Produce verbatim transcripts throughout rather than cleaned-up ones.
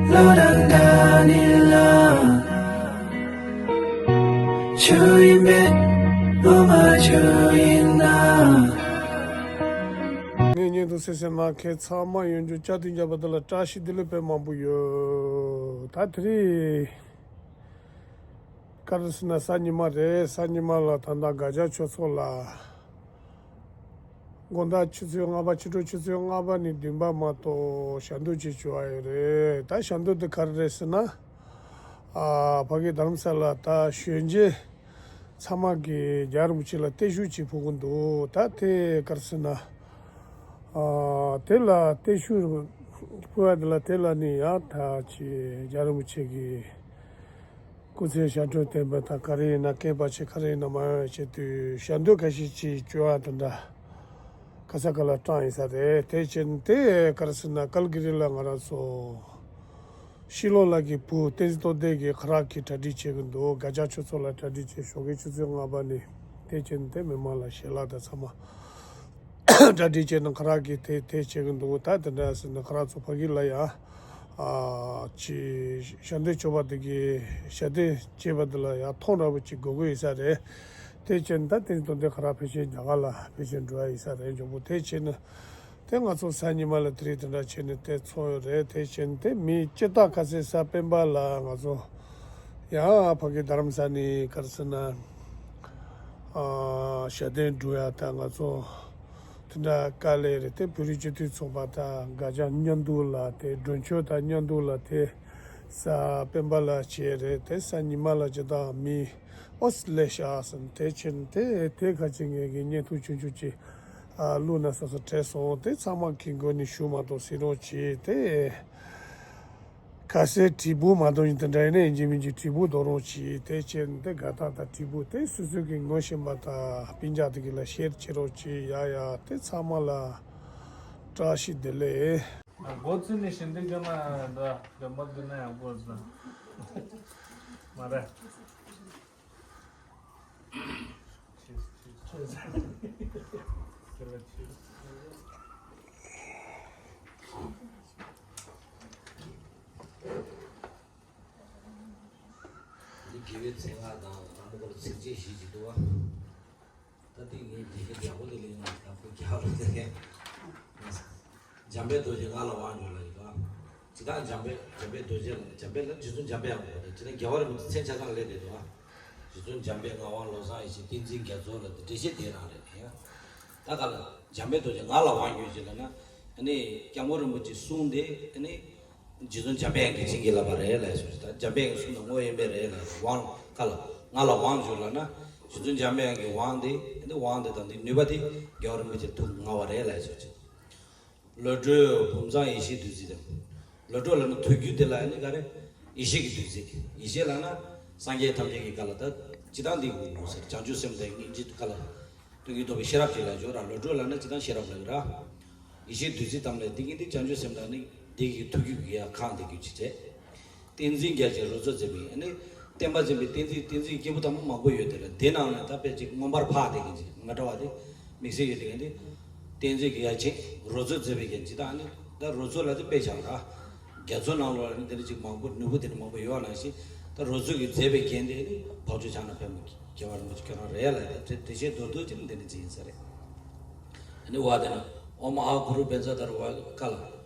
བློ་རང་འདྲ་ནི་ལ། ཆུ་ཡིན་མེད་བློ་མ་ཆུ་ཡིན་ན། ངའི་བརྙན་ཐུང་གསན་གཟིགས་གནང་མཁན་ཚང་མ་ཡོང་རྒྱུ་བཅའ་དུས་འཇམ་པ་འདི་ལ་བཀྲ་ཤིས་བདེ་ལེགས་དཔེ་མང་པོ་ཡོད། ད་དེ་རིང་ག་རེ་ཟེར་ན་གཟའ་ཉི་མ་རེད། གཟའ་ཉི་མ་ལ་ད་ལྟ་དགའ་རྒྱ་ཆོས་ཚོགས་ལ། དགོང་དག་ཆུ་ཚོད་ལྔ་པ། ཕྱི་དྲོ་ཆུ་ཚོད་ལྔ་པ་ནས་བདུན་པ་མ་གཏོགས་ཞལ་འདོན་བྱེད་བཅུག་པ་ཡོད་རེད། ད་ཞལ་འདོན་དེ་ག་རེ་རེད་ཟེར་ན། ཨ། ཕ་གི་རྡ་རམ་ས་ལ་ད་གཞོན་སྐྱེས་ཚང་མ་གིས་རྒྱལ་བ་རིན་པོ་ཆེ་ལ་བརྟན་བཞུགས་ཅིག་ཕུལ་གི་འདུག་ད་དེ་ག་རེ་ཟེར་ན། ཨ། དེ་ལ་བརྟན་བཞུགས་ཕུལ་བ་དེ་ལ་དེ་ལ་ནི་ཡང་ད་ཅིག་རྒྱལ་བ་རིན་པོ་ཆེ་གིས། སྐུ་ཚེ་ཞབས་བརྟན་བརྟན་པ་དང་ག་རེ་ཡིན་ན་སྐད་འབོད་བྱེད། ག་རེ་ཡིན་ན་མང་བ་བྱེད་དུས་ཞལ་འདོན་ཁ་ཤས་ཅིག་བཅོ་ཡ་དེ་འདྲ་ག་ས་ག་ལ་བཀྲམ་ཡིན་ས་རེད། དེ་བྱས་ནས་དེ་ག་རེ་ཟེར་ན་ཀལ་གི་རི་ལ་ང་རང་ཚོ་ཤི་ལོ་ལགས་ཀྱི་བུ་བསྟན་འཛིན་རྟོགས་ལྡན་གྱིས་ཁ་རག་གི་གྲ་སྒྲིག་བྱེད་ཀྱི་འདུག་དགའ་ལྕག་ཆོས་ཚོགས་ལ་གྲ་སྒྲིག་བྱས། ཞོགས་ཀའི་ཆུ་ཚོད་ལྔ་པ་ནས་དེ་བྱས་ནས་དེ་མི་མང་ལ་ཞལ་ལག་དང་ཚང་མ། གྲ་སྒྲིག་བྱས་ནས་ཁ་རག་གི་དེ་དེ་བྱེད་ཀྱི་འདུག་ད་དེ་འདྲ་ཟེར་ནས་ཁ་རག་ཚོ་ཕ་གི་ལ་ཡ། ཨ། ཅི། ཞལ་འདོན་བཅོ་བ་དེ་གི་ཞལ་འདོན་བྱས་པ་དེ་ལ་ཡ་མཐོང་འདྲ་པོ་ཅིག་དགོས་ཀྱི་ཡིན་ས་རེད། དེ་བྱས་ནས་ད་དེ་དོན་དེ་ཁ་རག་ཕལ་ཆེར་རྒྱ་གར་ལ་ཕལ་ཆེར་འགྲོ་ཡ་ཡིན་ས་རེད། མགྱོགས་པོ་དེ་བྱས་ནས་དེ་ང་ཚོ་གཟའ་ཉི་མ་ལ་དེ་རིང་དེ་འདྲ་བྱས་ནས་དེ་ཚོགས་ཡོད་རེད། དེ་བྱས་ནས་དེ་མི་སྤྱིར་བཏང་ཁ་སང་གཟའ་སྤེན་པ་ལ་ང་ཚོ། ཡང་ཕ་གི་རྡ་རམ་ས་ནས་ག་རེ་ཟེར་ན། ཨ། ཞལ་འདོན་འགྲོ་ཡ་ད་ང་ཚོ་དེ་འདྲ་དཀའ་ལས་རེད། དེ་བོད་རིགས་སྤྱི་མཐུན་ཚོགས་པ་དང་དགའ་ལྕག་མཉམ་དུ་ལ་དེ་མགྲོན་ཆོས་དང་མཉམ་དུ་ལ་དེ་གཟའ་སྤེན་པ་ལ་བྱས་རེད། དེ་གཟའ་ཉི་མ་ལ་ཇི་ལྟར་མི་ཨོ་སི་ལེ་ཤ་ཟེར་དེ་ཕྱིན་དེ་དེ་ཁ་ཅིག་ངས་གི་བརྙན་ཐུང་ཆུང་ཆུང་ཅིག་ཨ། བླུགས་ན་བསམ་བསམ་དྲན་སོང་། དེ་ཚང་མ་གི་མགོ་ནས་ཞུ་མ་གཏོགས་ཟིན་རོགས་གྱིས། དེ། ཁ་སའི་དྲིལ་བུ་མ་གཏོང་ཡིན་དེ་འདྲ་ཡིན་ན་ཡིན་གཅིག་མིན་གཅིག་དྲིལ་བུ་འདོན་རོགས་གྱིས། དེ་བྱས་ནས་དེ་དགའ་རྟགས་དང་དྲིལ་བུ་དེ་སོ་སོ་གི་ངོ་ཤེས་པ་དང་སྤུན་ཀྱག་དེ་གི་ལ་ཤེར་བྱེད་རོགས་གྱིས། ཡ་ཡ་དེ་ཚང་མ་ལ་བཀྲ་ཤིས་བདེ་ལེགས། སྒོ་ཚུགས་ནས་ཞལ་འདོན་བརྒྱབ་ན་ཡང་འདྲ། བརྒྱབ་མ་བརྒྱབ་ན་ཡང་སྒོ་ཚུགས་མ་རེད། འདི་དགེ་བའི་མཚན་སྔགས་དང་དང་པོ་ཁོ་ལ་ཚིགས་བཅད་བཞི་ཅིག་འདུག་བ། ད་ལྟའི་ངའི་དགེ་རྒན་ཡག་པོ་དེ་ལས་ང་དང་པོ་རྒྱག་ལ་དེ་ལས། འཇམ་དཔལ་རྡོ་རྗེ་ངག་ལ་དབང་བསྒྱུར་ལ་ཡོད་པ། ཇི་ལྟར་འཇམ་དཔལ་འཇམ་དཔལ་རྡོ་རྗེ་ལ་འཇམ་དཔལ་ལ་རྗེ་བཙུན་འཇམ་དཔལ་ཡང་དགོས་པ་དང་། ཇི་ལྟར་རྒྱལ་བ་རིན་པོ་ཆེ་མཚན་ཆ་ཚང་སླེབས་བསྡད་འདུག་ཨ། རྗེ་བཙུན་འཇམ་དཔལ་ངག་དབང་བློ་བཟང་ཡེ་ཤེས་བསྟན་འཛིན་རྒྱ་མཚོ་ལ་དེ་འགྲེལ་བཤད་དེ་རང་རེད་ཡ། ད་ག་ལ་འཇམ་དཔལ་རྡོ་རྗེ་ངག་ལ་དབང་བསྒྱུར་ཅིག་ལ་ན། ཨ་ནི་སྐྱབས་མགོན་རིན་པོ་ཆེ་གསུང་དེ་ཨ་ནི། རྗེ་བཙུན་འཇམ་དཔལ་དབྱངས་ཀྱིས་བྱིན་གྱིས་བརླབས་པ་རེད་ལབ་སོང་། ད་འཇམ་དཔལ་དབྱངས་ཀྱིས་གསུངས་ན་དངོས་ཡོད་མེད་རེད་ལབ་སོང་། དབང་ཁ་ལ་ང་ལ་དབང་བསྒྱུར་ལབ་ན། རྗེ་བཙུན་འཇམ་དཔལ་དབྱངས་ཀྱི་དབང་དེ་དེ་དབང་དེ་དང་དེ་ནུས་པ་དེ་རྒྱལ་བ་རིན་པོ་ཆེ་ཐུགས་མངའ་བ་རེད་ལབ་སོང་། བློ་གྲོས་བུམ་ཚང་ཡེ་ཤེས་བདུད་རྩི་དང་། བློ་གྲོས་ལབ་ན་ཐུགས་རྒྱུད་དེ་ལ་ཨ་ནི་ག་རེ། ཡེ་ཤེས་ཀྱི་བདུད་རྩི། ཡེ་ཤེས་ལབ་ན་སངས་རྒྱས་ཐམས་ཅད་ཀྱི་བཀའ་ལ་ད་ཅི་ལྟར་འདི་དགོས་ཟེར། བྱང་ཆུབ་སེམས་དང་སྙིང་རྗེ་བཀའ་ལ། སྟོན་ཀའི་རྟོགས་པའི་ཤེས་རབ་ཅིག་ལ་འཇོག་ར། བློ་གྲོས་ལབ་ན་ཅི་དང་ཤེས་རབ་ལ་ཡོད་ར། ཡེ་ཤེས་བདུད་རྩི་ཙམ་ལས་འདི་གི་འདི་བྱང་ཆུབ་སེམས་དང་ནི་འདི་གི་ཐུགས་རྒྱུད་ཀྱི་ཡ་ཁང་འདི་རྒྱུད་ཅིག་བྱས། བསྟན་འཛིན་རྒྱལ་གྱི་རོལ་མཚོ་མཛད་པའི་ཨ་ནི། བསྟན་པ་འཛིན་པའི་བསྟན་འཛིན་བསྟན་འཛིན་སྐྱེས་བུ་དམ་པ་མང་པོ་ཡོད་དེ་ལ་དེ་ནང་ནས་ད་དཔེ་ཅིག་མངོན་པར་འཕགས་དེ་གི་ཅིག་ང་འདྲ་བ་དེ་དམིགས་བསལ་ཡོད་དེ་གི་འདི། བསྟན་འཛིན་གྱི་ཡ་ཆེན་རོལ་མཚོ་མཛད་པའི་རྒྱན་ཅིག་ད་ཨ་ནི། ད་རོལ་མཚོ་ལ་དེ་དཔེ་བཞག་ར། རྒྱ་མཚོ་ནང་ལོགས་ལ་ནི་དེ་འདྲ་ཅིག་མང་པོ་ནོར་བུ་དེ་འདྲ་མང་པོ་ཡོད་པ་ནང་བཞིན། ད་རོལ་མཚོ་གིས་མཛད་པའི་རྒྱན་དེ་ནི་འཕགས་མཆོག་ཕྱག་ན་པདྨོ་རྒྱལ་བ་རིན་པོ་ཆེ་ཁྱོད་རང་རེད་ལ། ད་དེ་དེ་བཤད་མདོར་བསྡུས་ཅིག་ནི་དེ་འདྲ་ཅིག་ཡིན་ས་རེད། ཨ་ནི་བ་དེ་ན་ཨོཾ་ཨཱཿ་གུ་རུ་བཛྲ་དྷ་ར་བ་ཀ་ལ།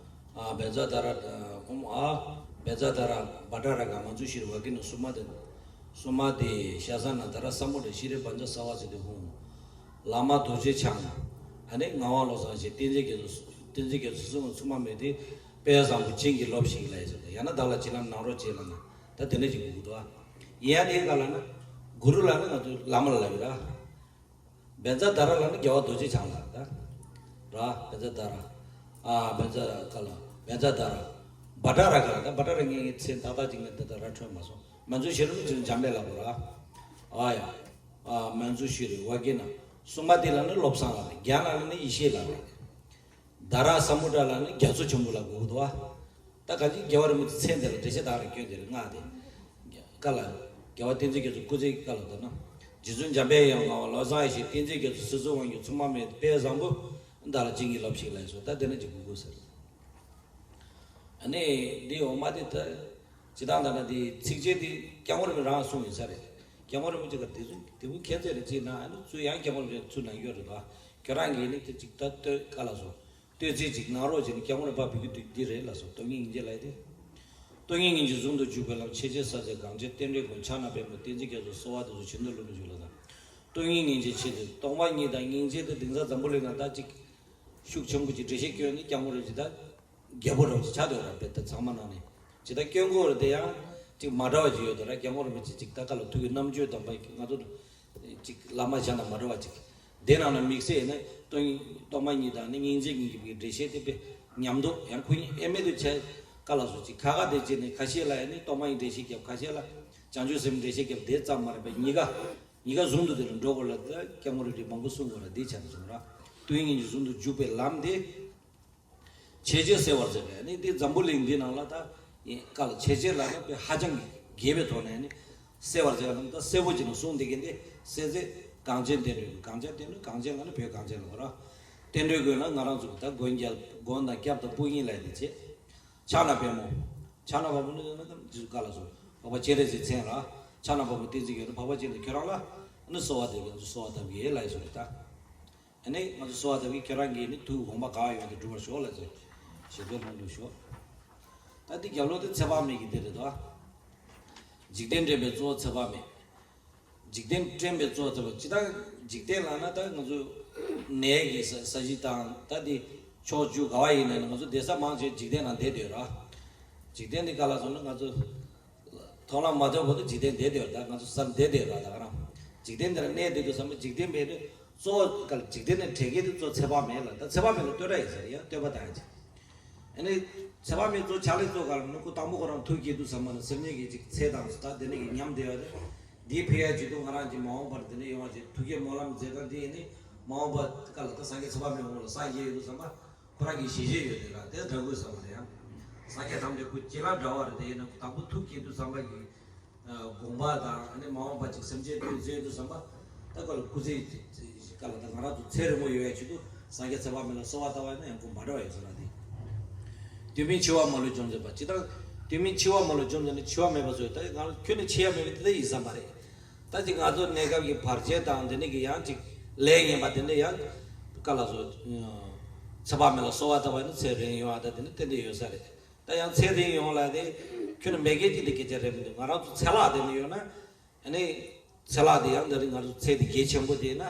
ཨ་བཛྲ་དྷ་ར། ཨོཾ་ཨཱཿ་བཛྲ་དྷ་ར་བྷ་དྲ་ར་ག་མཉྫུ་ཤྲཱི་ཝཱ་ཀི་ཎི་སུ་མ་དེ། སུ་མ་དེ་ཤ་ས་ན་དྷ་ར་ས་མུ་དྲ་ཤྲཱི་པཉྩ་ས་བ་ཙི་ཏེ་ཧཱུྃ། བླ་མ་རྡོ་རྗེ་འཆང་། ཨ་ནི་ངག་དབང་བློ་བཟང་ཞེས་བསྟན་འཛིན་རྒྱ་མཚོ་བསྟན་འཛིན་རྒྱ་མཚོ་སྲིད་དབང་མཚུངས་པ་མེད་དེ། དཔལ་བཟང་པོ་བྱིན་གྱིས་རློབས་ཤིག་ལབ་ཡ་ཟེར་ཏེ། ཡང་ན་བདག་ལ་བྱིན་རླབས་གནང་རོགས་བྱེད་ལབ་ན། ད་དེ་འདྲ་ཅིག་དགོས་ཀྱི་འདུག་ཨ། ཡིན་ཡང་དེའི་སྐབས་ལ་ན། གུ་རུ་ལབ་ན་ང་ཚོ་བླ་མ་ལ་ལབ་ཀྱི་ར། བཛྲ་དྷ་ར་ལབ་ན་རྒྱལ་བ་རྡོ་རྗེ་འཆང་ལ་ད། ར། བཛྲ་དྷ་ར། ཨ་བཛྲ་ཀ་ལ། བཛྲ་དྷ་ར། བྷ་དྲ་ར་ཀ་ལ། ད་བྷ་དྲ་ར་ངའི་མཚན་ཏག་ཏག་ཅིག་ངས་འདི་ལྟར་ར་འཁྲོལ་མ་སོང་། མཉྫུ་ཤྲཱི་ལབ་ན་འཇམ་དཔལ་ལབ་དགོས་ར། ཨ་ཡ། ཨ་མཉྫུ་ཤྲཱི་ཝཱ་ཀི་ཎ། སུ་མ་ཏི་ལབ་ན་བློ་བཟང་ལབ་རེད། རྒྱ་ལབ་ན་ཡེ་ཤེས་ལབ་རེད། དྷ་ར་ས་མུ་དྲ་ལབ་ན་རྒྱ་མཚོ་ཆེན་པོ་ལ་གོ་གི་འདུག་བ། ད་གང་ཅི་རྒྱལ་བ་རིན་པོ་ཆེའི་མཚན་དེ་ལ་འགྲེལ་བཤད་དག་རེ་སྐྱོན་དེ་རེད་སྔགས་དེ། བཀའ་ལ། རྒྱལ་བ་བསྟན་འཛིན་རྒྱ་མཚོ་སྐུ་ཚེའི་བཀའ་ལ་ལྟར་ན། རྗེ་བཙུན་འཇམ་དཔལ་དབྱངས་ངག་དབང་བློ་བཟང་ཡེ་ཤེས་བསྟན་འཛིན་རྒྱ་མཚོ་སྲིད་མཚོ་དབང་ཕྱུག་མཚུངས་པ་མེད་དཔལ་བཟང་པོ། བདག་ལ་བྱིན་གྱིས་རློབས་ཤིག་ལབ་སོང་། ད་དེ་ནས་ཅིག་གུ་གུ་ཟེར། ཨ་ནི་འདི་འོ་མ་དེ་ད་ཇི་ལྟར་ལྟར་ན་དེ་ཚིགས་བཅད་དེ་སྐྱབས་མགོན་རིན་པོ་ཆེ་རང་གསུངས་ཡིན་ས་རེད། སྐྱབས་མགོན་རིན་པོ་ཆེ་ག་དེ་ཚོ་དེ་བུ་ཁྱད་ཚད་རེད་ཅེས་ན། ཨ་ནི་ཚུར་ཡང་སྐྱབས་མགོན་རིན་པོ་ཆེ་ཚུར་ནང་ཡོད་རེད་དོ། ཁྱོད་རང་གིས་ནི་དེ་ཅིག་ད་ལྟོས་ག་ལ་སོ། ལྟོས་ཚིག་ཅིག་གནང་རོགས་བྱས་ནས་སྐྱབས་མགོན་རིན་པོ་ཆེ་ཕ་བུ་གི་དུས་འདི་རེད་ལ་སོ། སྟོང་ཉིད་སྙིང་རྗེ་ལ་ཡི་དེ། སྟོང་ཉིད་སྙིང་རྗེ་ཟུང་དུ་འཇུག་པའི་ལམ། ཆེས་ཆེར་གསལ་མཛད་གངས་ཅན་རྟེན་འབྲེལ་མགོན། ཕྱག་ན་པདྨོ་བསྟན་འཛིན་རྒྱ་མཚོ། གསོལ་བ་འདེབས་སོ་བྱིན་རླབས་ལྷུན་གྱིས་ཞུགས་ལ་དང་། སྟོང་ཉིད་སྙིང་རྗེ་ཆེས་ཆེར། སྟོང་པ་ཉིད་དང་སྙིང་རྗེ་དེ་དེང་སང་འཛམ་བུ་གླིང་ན་ད་ཅིག་ཤུགས་ཆེན་པོ་ཅིག་འགྲེལ་བཤད་སྐྱོན་ནི་སྐྱབས་མགོན་རིན་པོ་ཆེ་ད་རྒྱལ་པོ་རིན་པོ་ཆེ་ཆགས་འདུག་ར། དཔེ་ད་ཚང་མ་ནང་ནས་ཇི་ལྟར་སྐྱོན་གོ་རེད། དེ་ཡང་ཅིག་མ་འདྲ་བ་ཅིག་ཡོད་དོ་ར། སྐྱབས་མགོན་རིན་པོ་ཆེ་ཅིག་ད་ག་ལ་ཐུགས་ཀྱི་རྣམ་དཔྱོད་དང་པ་ང་ཚོ་ཅིག་བླ་མ་གཞན་དང་མ་འདྲ་བ་ཅིག་དེ་ནང་ན་དམིགས་བསལ་ཡིན་ན་སྟོང་སྟོང་པ་ཉིད་དང་ནི་སྙིང་རྗེ་གཉིས་ཀྱི་འགྲེལ་བཤད་དེ་དཔེ་ཉམས་རྟོགས་ཡང་ཁོ་གཉིས་ཨེ་མེད་དུ་བྱས་ག་ལ་སོ་ཅིག་ཁ་ཁ་དེ་བྱས་ནས་ཁ་ཤས་ལ་ཡང་ནི་སྟོང་པ་ཉིད་འགྲེལ་བཤད་རྒྱབ། ཁ་ཤས་ལ་བྱང་ཆུབ་སེམས་འགྲེལ་བཤད་རྒྱབ། དེ་ཙམ་མ་རེད་པས། གཉིས་ཀ་གཉིས་ཀ་ཟུང་དུ་དེ་ལ་འགྲོ་དགོས་ལ། ད་སྐྱབས་མགོན་རིན་པོ་ཆེས་མང་པོ་གསུངས་དགོས་ལ། འདི་ཆ་ནས་སོང་ར། སྟོང་ཉིད་སྙིང་རྗེ་ཟུང་དུ་འཇུག་པའི་ལམ་དེ། ཆེས་ཆེར་གསལ་བར་མཛད་པས་ནི་འདི་འཛམ་བུ་གླིང་འདི་ནང་ལ་ད་ཡིན་ག་ལ་ཆེས་ཆེར་ལ་ནི་དཔེ་ཧ་ཅང་རྒྱས་པའི་ཐོག་ནས་ནི་གསལ་བར་མཛད་པ་ལ། ད་གསལ་པོ་ཅིག་ནས་གསུངས་བསྡད་མཁན་འདི་གསལ་མཛད་གངས་ཅན་བསྟན་འགྲོའི་མགོན། གངས་ཅན་བསྟན་འགྲོ། གངས་ཅན་ལ་ནི་བོད་གངས་ཅན་ལ་འོ་ར། བསྟན་འགྲོའི་མགོན་ལ་ང་རང་ཚོ་གི་ད་མགོན་རྒྱལ་མགོན་དང་སྐྱབས་དང་དཔུང་ཡིན་ལ་ཡིན་བྱེད། ཕྱག་ན་པདྨོ། ཕྱག་ན་པདྨོ་ནི་ནི་ག་ལ་སོ། འཕགས་པ་སྤྱན་རས་གཟིགས་མཚན་ར། ཕྱག་ན་པདྨོ་བསྟན་འཛིན་ཡོད་ན་འཕགས་པ་སྤྱན་རས་ཁྱོད་རང་ལ་ནི་གསོལ་བ་འདེབས། ང་ཚོ་གསོལ་བ་བཏབ་ཀྱི་ཡིན་ལ་ཡིན་སོ་རེད་ད། ཨ་ནི་ང་ཚོ་གསོལ་བ་བཏབ་ཀྱི་ཁྱོད་རང་གིས་ནི་ཐུགས་དགོངས་པ་གང་ཡོད་དེ་འགྲུབ་པར་ཤོག་ལ་ཟེར། ཞེ་པོ་ལྷུན་གྲུབ་ཤོག་ད་འདི་རྒྱབ་ལོགས་དེ་ཚེ་དཔག་མེད་ཀྱི་དེ་རེད་དོ། འཇིག་རྟེན་འདྲེན་པའི་གཙོ་བོ་ཚེ་དཔག་མེད། འཇིག་རྟེན་འདྲེན་པའི་གཙོ་བོ་ཚེ་དཔག་ཇི་ལྟར་འཇིག་རྟེན་ལ་ན་ད་ང་ཚོ་ནས་ཀྱི་ས་ས་གཞི་དང་ད་འདི་ཕྱོགས་བཅུ་ག་བ་ཡིན་ནའི་ང་ཚོ་བསྡད་ས་མང་ཆེ་འཇིག་རྟེན་ནང་བསྡད་ཡོད་ར། འཇིག་རྟེན་འདི་ག་ལ་སོང་ན་ང་ཚོ། མཐོང་ལམ་མ་ཐོན་བར་དུ་འཇིག་རྟེན་བསྡད་དེ་ཡོད་ད། ང་ཚོ་བསམ་བསྡད་དེ་ཡོད་ར། ད་ག་རང་འཇིག་རྟེན་འདིར་གནས་བསྡད་དུས་ཙམ་པ་འཇིག་རྟེན་པའི་གཙོ་བོ་ག་ལ་འཇིག་རྟེན་ནས་བྲལ་མཁན་དེ་གཙོ་ཚེ་དཔག་མེད་ལ། ད་ཚེ་དཔག་མེད་ལ་བསྟོད་ར་ཡིན་ཟེར་ཡ་བསྟོད་པ་དང་ཡིན། ཨ་ནི་ཚེ་དཔག་མེད་གཙོ་ཕྱག་ལས་གཙོ་ག་ལ་ནི་ཁོ་དང་པོ་ཁོ་རང་ཐུགས་བསྐྱེད་དུས་ཙམ་པ་ན་སེམས་ཉིད་ཀྱི་ཅིག་ཚེ་དང་ད་དེ་ནས་ཀྱི་ཉམས་བདེ་བ་དེ་འདིའི་ཕན་ཡ་ཅིག་ཏུ་ང་རང་གི་མ་འོངས་པར་དེ་ནས་ཡོང་བ་ཅིག་ཐུགས་བསྐྱེད་སྨོན་ལམ་མཛད་སྟངས་འདི་ཡིན་ནི་མ་འོངས་པ་ག་ལ་ད་སངས་རྒྱས་ཚེ་དཔག་མེད་འོང་ལ་སངས་རྒྱས་ཡོད་དུས་ཙམ་པ། ཁོ་རང་གི་ཞལ་བཞེས་ཡོད་དེ་ལ་དེ་འདྲ་དགོས་བསམ་པ་དེ་ཡང་། སངས་རྒྱས་ཐམས་ཅད་སྐུ་གཅིག་ལ་འདྲ་བ་རེད། དེ་ཡིན་ན་དང་པོ་ཐུགས་བསྐྱེད་དུས་ཙམ་པ་གི་དགོངས་པ་དང་ཨ་ནི་མ་འོངས་པ་ཅིག་སེམས་ཅན་དོན་མཛད་དུས་ཙམ་པ་ད་ཁོ་ལ་སྐུ་ཚེ་ག་ལ་ད་ང་རང་ཚོ་ཚེ་རིང་པོ་ཡོད་ཡ་ཆེད་དུ་སངས་རྒྱས་ཚེ་དཔག་མེད་ལ་གསོལ་བ་བཏབ་པ་ཡིན་ན་ཡང་ཁོ་མ་འདྲ་བ་ཡོད་ས་ར་དེ། དུས་མིན་འཆི་བ་མ་ལུས་འཇོམས་མཛད་པ་ཇི་ལྟར། དུས་མིན་འཆི་བ་མ་ལུས་འཇོམས་མཛད་ནི་འཆི་བ་མེད་པ་བཟོས་ད་ང་ཁྱོད་ནི་འཆི་ཡ་མེད་པ་དེ་ལྟ་ཡིན་ས་མ་རེད། ད་ཅིག་ང་ཚོ་གནས་སྐབས་ཀྱི་བར་ཆད་དང་དེ་ནས་ཀྱི་ཡང་ཅིག་ལས་ངན་པ་དེ་འདྲ་ཡང་ག་ལ་སོ། ཚེ་དཔག་མེད་ལ་གསོལ་བ་བཏབ་པ་ནི་ཚེ་རིང་ཡོང་བ་ད་དེ་ནི་ཏན་ཏན་ཡོད་ས་རེད། ད་ཡང་ཚེ་རིང་ཡོང་ལ་དེ་ཁྱོད་ནི་མེད་མཁན་ཅིག་དེ་སྐད་ཆ་རེད་མི་འདུག་ང་རང་ཚོ་ཚེ་ལྷག་དེ་ནི་ཡོད་ན་ཨ་ནི་ཚེ་ལྷག་དེ་ཡང་ད་རིང་ང་ཚོ་ཚེ་དེ་གལ་ཆེན་པོ་དེ་ཡིན་ན་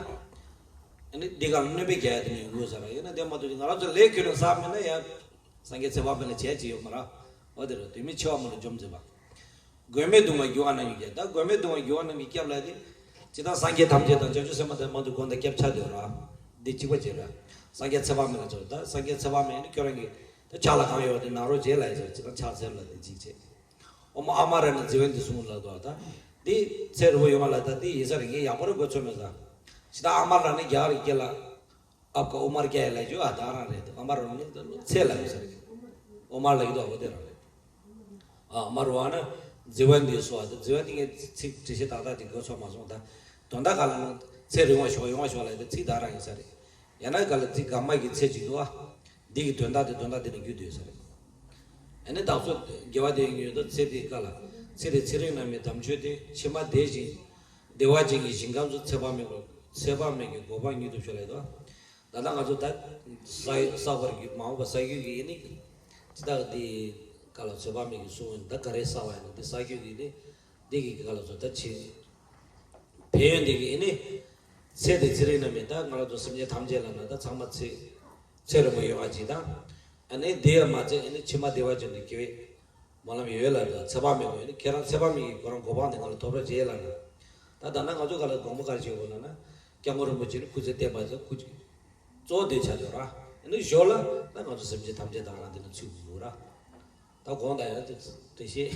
ཨ་ནི་འདི་ག་ལ་གནོད་པའི་རྒྱ་ཡ་དེ་ནི་ཡོང་དགོས་ས་རེད། ཡིན་ན་དེ་མ་གཏོགས་ང་རང་ཚོ་ལས་ཁྱོད་ནི་བསགས་མེད་ན་ཡང་སངས་རྒྱས་ཚེ་དཔག་མེད་ལ་བྱས་ཅིག་ཡོད་མ་རེད། འོ་དེ་རེད། དུས་མིན་འཆི་བ་མ་ལུས་འཇོམས་མཛད་པ། མགོན་མེད་གདུང་བ་རྒྱུ་བ་རྣམས་ཀྱི་སྐྱབས། ད་མགོན་མེད་གདུང་བ་རྒྱུ་བ་རྣམས་ཀྱི་སྐྱབས་ལ་དེ། ཇི་ལྟར་སངས་རྒྱས་ཐམས་ཅད་དང་བྱང་ཆུབ་སེམས་དཔའ་དེ་མང་དུ་དགོངས་དང་སྐྱབས་ཆ་དེ་ར། འདི་གཅིག་པ་ཅིག་ར། སངས་རྒྱས་ཚེ་དཔག་མེད་ལ་སྐྱབས། ད་སངས་རྒྱས་ཚེ་དཔག་མེད་ནི་ཁྱོད་རང་གི་ད་ཕྱག་ལ་གང་ཡོད་པ་དེ་གནང་རོགས་བྱེད་ལ་ཡིན་ཟེར། ཇི་ལྟར་ཕྱག་འཚལ་ལ་དེ་གཅིག་བྱེད། ཨོཾ་ཨ་མ་ར་ནི་ཛི་ཝནྟི་གསུངས་ལ་དོ་ད། འདི་ཚེ་རིང་པོ་ཡོང་བ་ལ་ད་འདི་ཡིན་ས་རེད། ངས་ཡག་པོ་རེ་དགོས་ཚོད་མེད་ས། ཇི་ལྟར་ཨ་མ་ར་ནི་རྒྱ་གར་སྐད་ལ། ཨབ་ཀ་ཨོ་མར་ཀྱ་ཡ་ལ་ཡོད་ཨ་ད་རང་རེད། ཨོ་མར་རོ་ནི་ཚེ་ལ་ཡོད་ས་རེད། ཨོ་མར་ལ་ཡོད་ཨ་བོ་དེ་རང་རེད། ཨ་མར་བ་ན་ཛི་ཝན་དེ་སོ་ཨ་ད་ཛི་ཝན་དེ་ངས་ཚིག་འགྲེལ་བཤད་ཏག་ཏག་དེ་དགོས་ཚོད་མ་སོང་ད། དོན་དག་ག་ལ་ན་ཚེ་རིང་བ་ཤོག་ཡོང་བ་ཤོག་ལ་ཡོད་ད་ཚིག་ད་རང་ཡིན་ས་རེད། ཡང་ན་ག་ལ་ཚིག་ག་མ་གི་ཚེ་གཅིག་འདུག་ཨ། འདི་གི་དོན་དག་དེ་དོན་དག་དེ་ནས་བརྒྱུད་དུ་ཡོད་ས་རེད། ཨ་ནི་བདག་སོགས་དགེ་བ་དེ་ཡོད་དོ་ཚེ་དེ་ག་ལ་ཚེ་དེ་ཚེ་རིང་རྣམས་ཀྱི་དམ་ཆོས་དེ་ཕྱི་མ་བདེ་ཞིང་བདེ་བ་ཅན་གྱི་ཞིང་ཁམས་སུ་ཚེ་དཔག་མེད་ཀྱི་ཚེ་དཔག་མེད་ཀྱི་གོ་འཕང་མྱུར་དུ་ཤོག་ལ་ཡོད་དོ། ད་ལྟ་ང་ཚོ་ད་ས་ས་བར་གྱི་མ་འོངས་པ་ས་རྒྱུད་ཀྱི་ཨེ་ནི། ཅི་ལྟར་འདི་ག་ལ་ཚོད་དཔག་མེད་ཀྱི་གསུང་ད་ག་རེ་ས་བ་ཡིན་ན་འདི་ས་རྒྱུད་ཀྱི་ནི། འདི་གི་ག་ལ་ཚོད་ད་ཆེ། ཕན་ཡོན་འདི་གི་ཨེ་ནི། ཚེ་འདི་ཚེ་རིང་ན་མེད་ད་ང་ལ་ཚོ་སེམས་ཅན་ཐམས་ཅད་ལ་ན་ད་ཚང་མ་ཚེ། ཚེ་རིང་པོ་ཡོང་བ་ཅིག་དང་། ཨ་ནི་འདི་ཡང་མ་ཚད་ཨེ་ནི་ཕྱི་མ་བདེ་བ་ཅན་དུ་སྐྱེ་བའི། སྨོན་ལམ་ཡོད་ལ་ད་ཚེ་དཔག་མེད་དགོས་ནི་ཁྱེད་རང་ཚེ་དཔག་མེད་ཀྱི་ཁོ་རང་གོ་འཕང་དེ་ང་ལ་ཐོབ་རོགས་བྱེད་ལ་ན། ད་ད་ན་ང་ཚོ་ག་ལ་དགོངས་པ་ག་རེ་བྱེད་དགོས་ན་ན། སྐྱབས་མགོན་རིན་པོ་ཆེ་ནི་སྐུ་ཚེ་བརྟན་པ་ཚེ་སྐུ་གཅིག་གཙོ་བོ་དེ་ཆགས་ཡོད་ར། ཨ་ནི་ཞོར་ལ་ད་ང་ཚོ་སེམས་ཅན་ཐམས་ཅད་དང་རང་དེ་ན་ཚུད་དགོས་ར། ད་དགོངས་དག་ཡོད་དེ་དེ་ཤེས།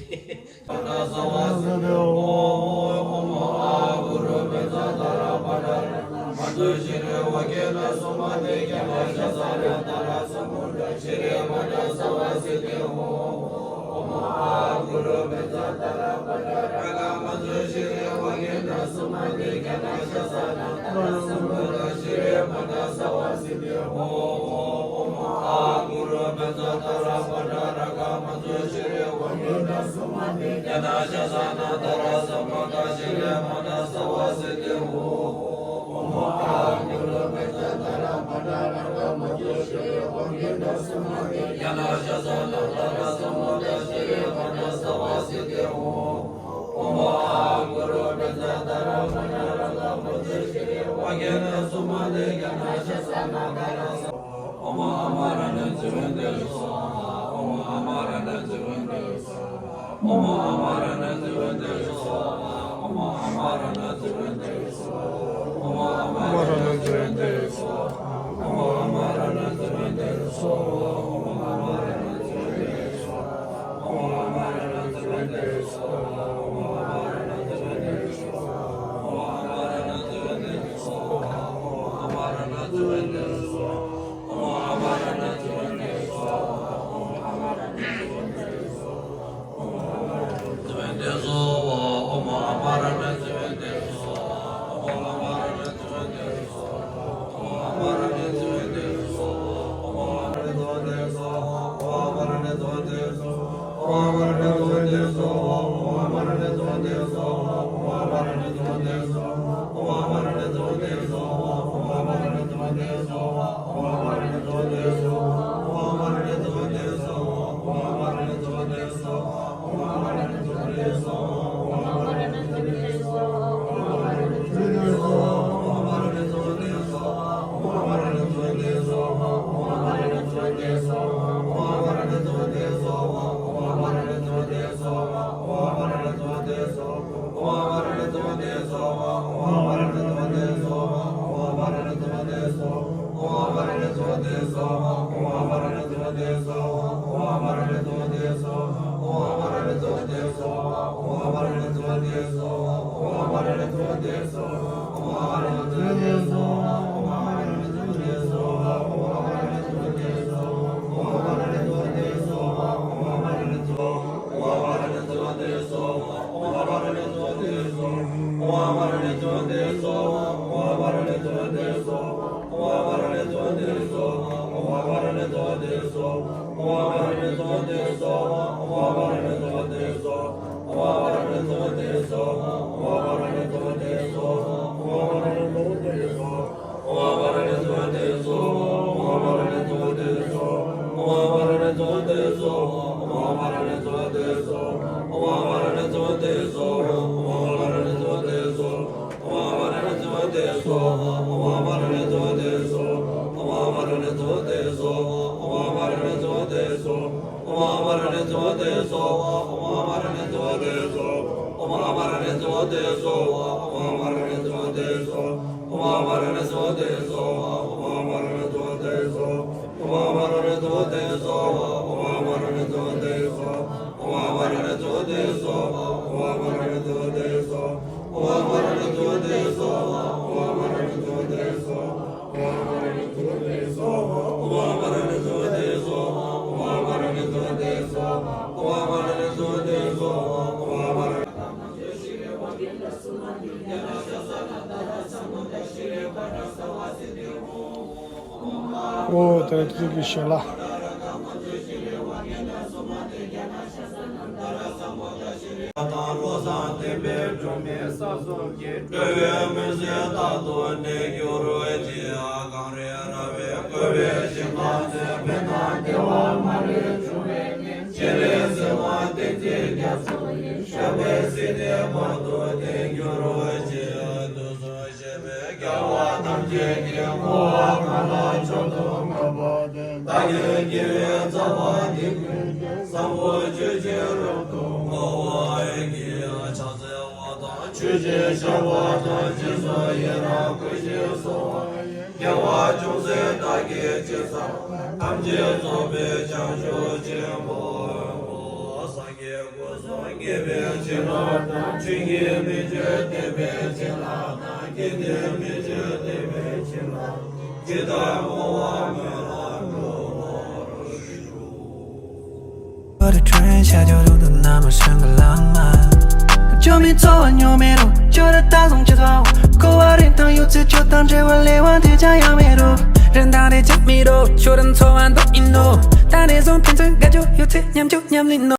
ཨོ་དེ་ཚིག་གི་ཞལ་ལག